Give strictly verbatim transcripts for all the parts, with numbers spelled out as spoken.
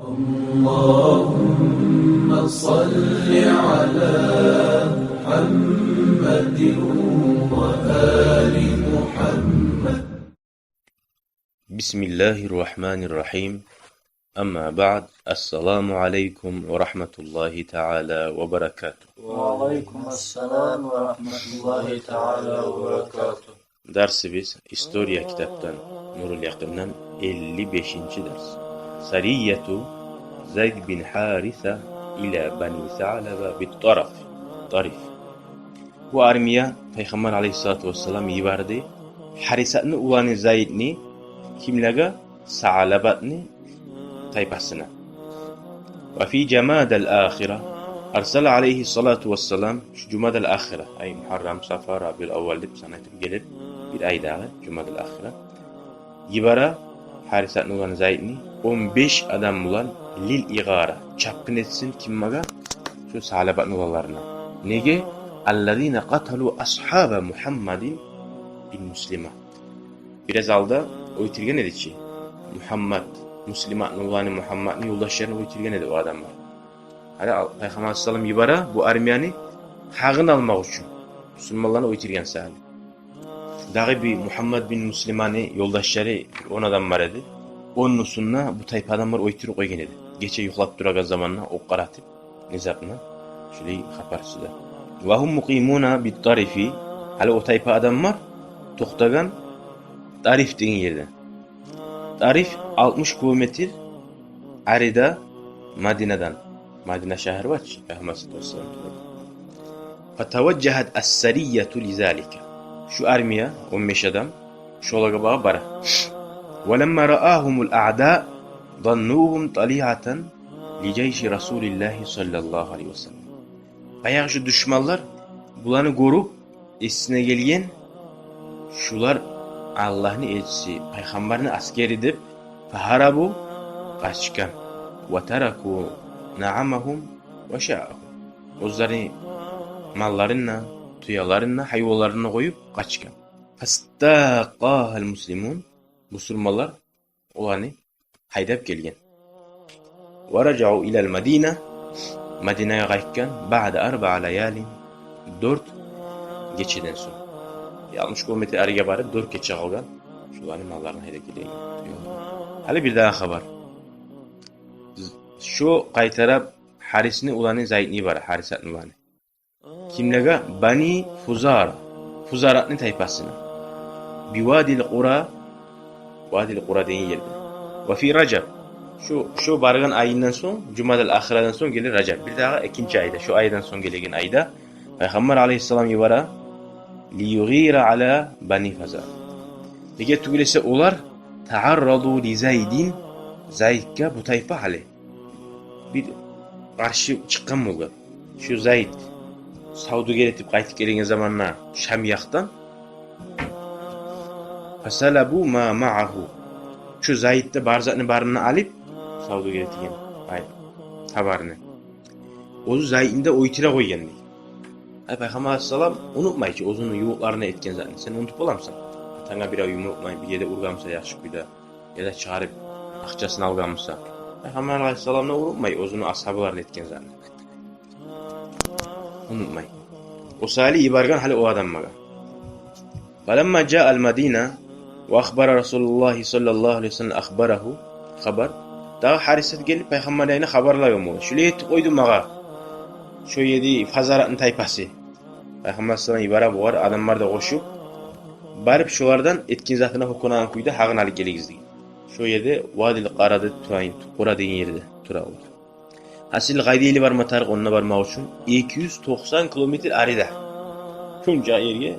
اللهم صل على محمد وآل محمد. بسم الله الرحمن الرحيم. أما بعد، السلام عليكم ورحمة الله تعالى وبركاته. وعليكم السلام ورحمة الله تعالى وبركاته. Дарсыбыз история китапдан, Нурул Якъиндан, элли бешинчи дарс. سرية زيد بن حارثة إلى بني ثعلبة بالطرف. Тариф. Бу армия Пайхаммар алейгьиссалату вассалам йиберди Гьарисатны уланы Зайдни кимлеге? Саълабатны тайпасына. وفي جمادى الآخرة أرسل عليه الصلاة والسلام. Шу Жумадал ахира, ай, Мугьаррам, Сафар, Рабиул аввал деп санатып гелип, бир айдагъы Жумадал ахира. Йибере Гьарисатны уланы Зайдни он беш адам булан للإغارة, чапгъын этсин кимге? Шу Саълабатны уланларына. Неге? الذين قتلوا أصحاب محمد بن مسلمة. Бираз алда оьлтюрген эди чи Мугьаммат, Муслиматны уланы Мугьамматны ёлдашларын оьлтюрген эди о адамлар. Гьали ал-, Пайхаммар саллаллагьу алайгьи ва саллам йибере бу армияны гьакъын алмакъ учун, мусулманланы оьлтюрген саялы. Дагъы бир Мугьаммат бин Муслиманы ёлдашлары бир он адам бар эди. Онну уьстюнде бу тайпа адамлар оьлтюрюп къойгъан эди. Гече юхлап турагъан заманда окъ къаратып, не затны, шулай хабар сюе. وهم مقيمون بالطرف. Гьали о тайпа адамлар токътагъан Тариф деген ерде. Тариф алтмыш километр арида Мадинадан. Мадина шагьар бар чы, Пайхаммар саллаллагьу алайгьи ва саллам турагъан. فتوجهت السرية لذلك. Шу армия, он беш адам, шолагъа багъып бара. ولما رآهم الأعداء ظنوهم طليعة لجيش رسول الله صلى الله عليه وسلم. Баягъы шу душманлар буланы гёрюп, эсине гелген, шулар Аллагьны элчиси, Пайхаммарны асгери деп, فهربوا, къачгъан. وتركوا نعمهم وشاءهم. Оьзлени малларын да, тюелерин де, гьайванларын да къоюп къачгъан. فاستاقها المسلمون. Мусулманлар оланы гьайдап гелген. ورجعوا إلى المدينة. Мадинагъа къайтгъан. بعد أربع ليال. Дёрт гечеден сонг. Алтмыш километр ариге барып, дёрт гече къалгъан. Шуланы малларын гьайдап гелген. Гьали бир дагъы хабар. Шо къайтарып Гьарисни уланы Зайдни йибере, Гьарисатны уланы. Кимлеге? Бани Фузара. Фузаратны тайпасына. بوادي القرى. Вадил Къура деген ерде. وفي رجب. Шу, шу баргъан айындан сонг, Жумадал ахирадан сонг геле Ражаб. Бир дагъы экинчи айда, шу айдан сонг гелеген айда Пайхаммар алайгьиссалам йибере ليغير على بني فزارة. Неге тюгюл эсе олар تعرضوا لزيد, Зайдге бу тайпа гьали бир къаршы чыкъгъан болгъан. Шу Зайд савдюгер этип къайтып гелеген заманда Шам якъдан فسلبوا ما معه. Шу Зайд де бар затны барын да алып, савдюгер этген, ай, товарны. Оьзю Зайдны да оьлтюре къойгъан дей. Ай, Пайхаммар алайгьиссалам унутмай чы оьзюню ювукъларына этген затны. Сен унутуп боламысан? Атанга бирев юмрукъ урмай, бир ерде ургъан буса яхшы кюйде, яда чыгъарып акъчасын алгъан буса. Пайхаммар алайгьиссалам да унутмай оьзюню асгьабаларына этген затны. Унутмай. О саялы йиберген гьали о адамлагъа. فلما جاء المدينة وأخبر رسول الله صلى الله عليه وسلم أخباره. Хабар. Дагъы Гьарисат гелип Пайхаммар янына хабарлагъан бола. Шулай этип къойду магъа шо ерде Фазаратны тайпасы. Пайхаммар саллаллагьу алайгьи ва саллам йибере бугъар адамлар да къошуп, барып шолардан этген затына гьёкюнеген кюйде гьакъын алып гелигиз деген. Шо ерде Вадил Къура де-, Къура деген ерде тура олар. Гьасили, къайда эли барма тарыкъ онда бармакъ учун? Эки юз токъсан километр арида. Шунча ерге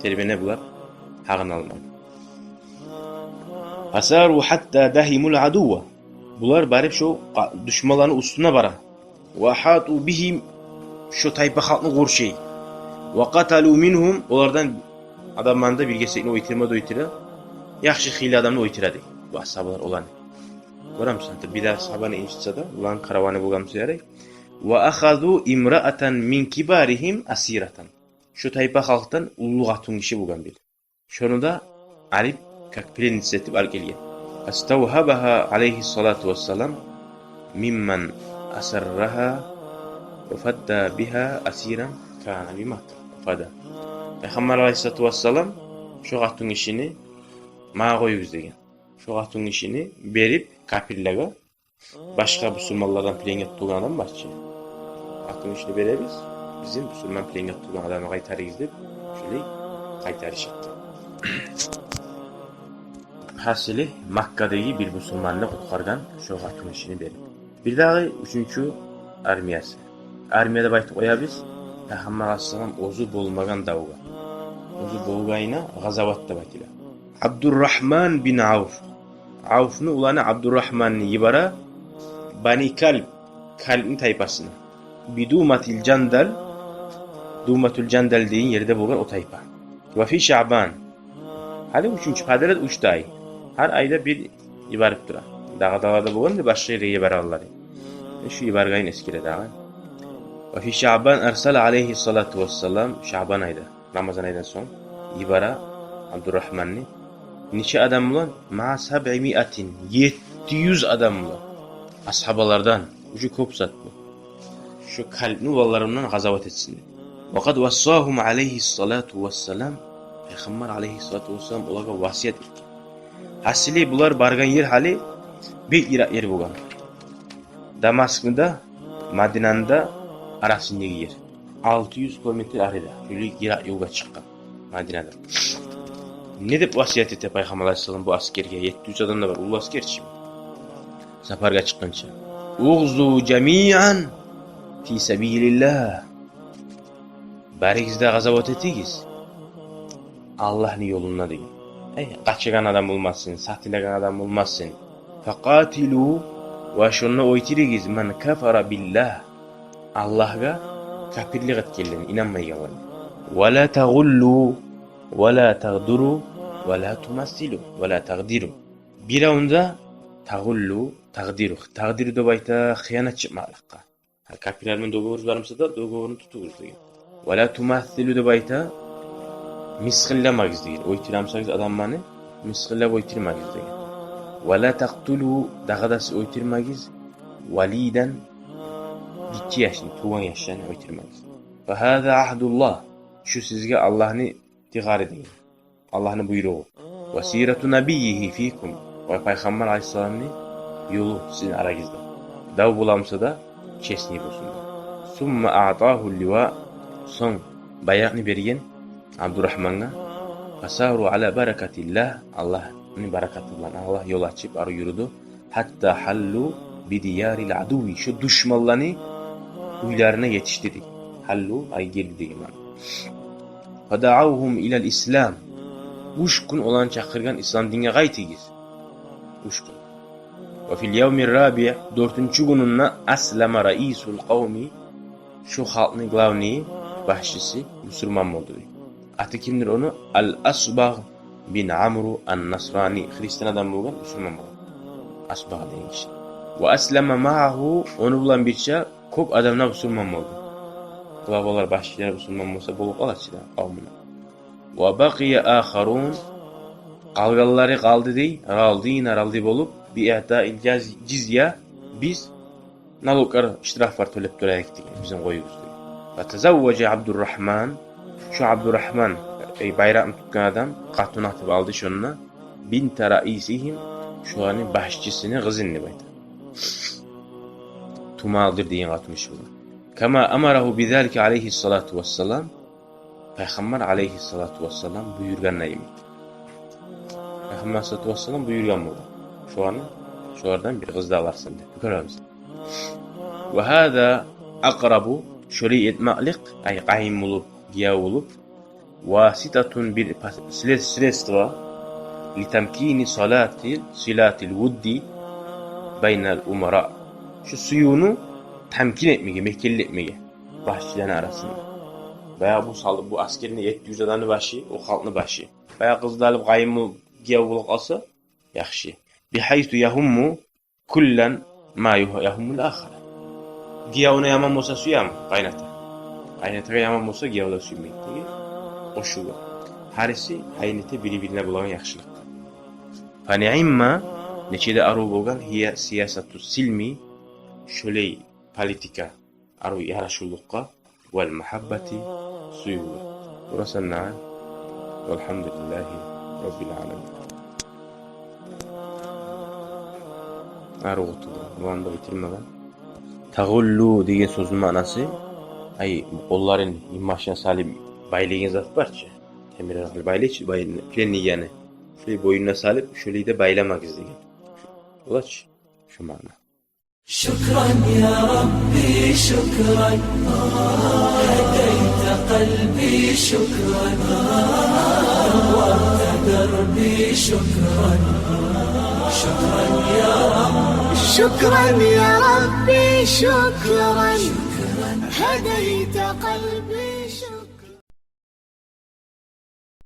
тербене булар гьакъын алмагъа. فساروا حتى دهموا العدو. Булар барып шо къа-, душманланы уьстюне бара. وأحاطوا بهم, шо тайпа халкъны къуршай. وقتلوا منهم, олардан адамланы да бир гесекни оьлтюрме де оьлтюре. Яхшы хыйлы адамны оьлтюре дей бу асгьабалар оланы. Гёремисен, бир де асгьабаны инжитсе де, улан караваны болгъан буса ярай. وأخذوا امرأة من كبارهم أسيرة. Шо тайпа халкъдан уллу къатынгиши болгъан бир. Шону да алып, как пленница этип алып гелген. فاستوهبها عليه الصلاة والسلام мимман асаррагьа ва фада бигьа асиран кана би Макка. Фада. Пайхаммар алайгьиссалату вассалам шо къатынгишини магъа къоюгъуз деген. Шо къатынгишини берип капирлеге, башгъа бусурманлардан пленге тутулгъан адам бар чы. Къатынгишини беребиз, бизин бусурман пленге тутулгъан адамгъа къайтарыгъыз деп, шолай къайтарышыпты. Гьасили, Маккадагъы бир бусурманны къутгъаргъан шо къатынгишини берип. Бирдагъы уьчюнчю армиясы. Армия деп айтып къоябыз, Пайхаммар алайгьиссалам оьзю болмагъан давгъа. Оьзю болгъанына гъазават деп айтыла. Абдуррагьман бин Авф. Авфну уланы Абдуррагьманны йибере Бани Калб, Калбни тайпасына. Би Думатил Жандал, Думатул Жандал деген ерде болгъан о тайпа. Ва фи Шаъбан. Гьали уьчюнчю, подряд уьч де ай. Гьар айда бир йиберип тура. Дагъы далада болгъан да башгъа ерге йибере алар. Э, шу йибергенин эсгере дагъы. Ва фи Шаъбан арсала алайгьиссалату вассалам, Шаъбан айда, Рамазан айдан сонг йибере Абдуррагьманны. Нече адам булан? Ма сабъимиатин, етти юз адам булан. Асгьабалардан, уже кёп зат бу. Шо Калбни уланларындан гъазават этсин деп. Ва къад вассагьум алайгьиссалату вассалам, Пайхаммар алайгьиссалату вассалам олагъа васият этген. Гьасили, булар баргъан ер гьали бек йыракъ ер болгъан. Дамаскны да, Мадинаны да арасындагъы ер. Алты юз километр арида, шолай йыракъ ёлгъа чыкъгъан Мадинадан. Не деп васият эте Пайхаммар алайгьиссалам бу аскерге? Етти юз адам да бар, уллу аскер чи. Сапаргъа чыкъгъанча. Угъзу жамиан фи сабилиллагь. Барыгъыз да гъазават этигиз Аллагьны ёлунда деген. Эй, къачагъан адам болмасын, сатылагъан адам болмасын. Факъатилу, ва шонда оьлтюрюгюз, ман кафара биллагь, Аллагьгъа капирлик этгенлени, инанмайгъанланы. Ва ла тагъуллу, ва ла тагъдиру, ва ла тумассилу, ва ла тагъдиру. Биревню де тагъуллу, тагъдиру. Тагъдиру деп айта хыянат этмекликге. Гьа, капирлер булан договоругъуз бар буса да, договорну тутугъуз деген. Ва ла тумассилу деп айта, мысгъылламагъыз деген. Оьлтюре бусагъыз адамланы, мысгъыллап оьлтюрмегиз деген. Ва ла такътулу, дагъы да сиз оьлтюрмегиз, валидан, гиччи яшны, тувгъан яшланы оьлтюрмегиз. Фа гьаза агьдуллагь, шу сизге Аллагьны тыйгъары деген. Аллагьны буйругъу. Ва сирату набиййигьи фикум. Ва Пайхаммар алайгьиссаламны ёлу сизин арагъызда. Дав бола буса да, честный болсун. Сумма аътагьу лива. Сонг байракъны берген Абдуррагьмангъа. Фасару ала баракатиллагь. Аллагьны баракаты булан Аллагь ёл ачып, ары юрюдю. Гьатта гьаллу би диярил адуви. Шо душманланы уьйлерине етишди дей. Гьаллу, ай, гелди деген маъна. Фадагьавгьум илал ислам. Уьч гюн оланы чакъыргъан: ислам динге къайтыгъыз. Уьч гюн. Ва фил явмир рабиъ, дёртюнчю гюнюнде, аслама раисул къавми, шо халкъны главный, башчысы, бусурман болду дей. Аты кимдир ону? Ал-Асбагъ бин Амру ан-Насрани. Христиан адам болгъан, бусурман болгъан Асбагъ деген гиши. Ва аслама магьагьу, ону булан бирче кёп адам да бусурман болду. Главалар, башчылар бусурман болса, болуп къала чы да къавмуна. Ва бакъия ахарун, къалгъанлары къалды дей, разина, рази болуп, би иътаил жаз-, жизья, биз налоглар, штрафлар тёлеп турайыкъ деген, бизин къоюгъуз деген. Ва тазавважа Абдуррагьман, шо Абдуррагьман, эй, байракъны тутгъан адам, къатын этип алды шонда, бинта раисигьим, шоланы башчысыны къызын деп айта. Тумалдыр деген къатын гиши болгъан. Кама амарагьу бизалика алайгьиссалату вассалам, Пайхаммар алайгьиссалату вассалам буюргъанда йимик. Пайхаммар алайгьиссалату вассалам буюргъан болгъан. Шоланы, шолардан бир къыз да аларсан деп. Гёребиз. Ва гьаза акърабу, шолай этмеклик, ай, къайын болуп, гияв болуп, васитатун, бир пос-, след-, средство, литамкини салати, силатил вудди байнал умара. Шо сюювню тамкин этмеге, мекенли этмеге башчыланы арасында. Баягъы бу сал-, бу аскерни етти юз адамны башы, о халкъны башы. Баягъы къызны алып, къайын болуп, гияв болуп къалса, яхшы. Бигьайсу ягьумму куллан ма ягьуммул ахар. Гиявуна яман болса сюеми къайната? Къайнатагъа яман болса, гияв да сюймейди деген. Къошулгъан. Гьариси къайын эте бири-бирине болагъан яхшылыкъгъа. Фа ниъма, нече де арив болгъан, гьия сиясату силми, шолай политика, арив ярашывлукъгъа, вал магьаббати, сюювге. Бурасан нагьа, валгьамдулиллагьи раббил аламин. Арив отурду, улан да битирмеген. Тагъуллу деген сёзню маънасы, ай, бу къолларын имашына салып байлайгъан зат бар чы. Темир аркъалы байлай чы, бай-, пленный яны. Шолай боюнуна салып, шолай да байламагъыз деген. Олачы, шу маъна. شكرا يا ربي، شكرا، هديت قلبي، شكرا، نورت دربي، شكرا، شكرا يا رب، شكرا يا ربي، شكرا، هديت قلبي.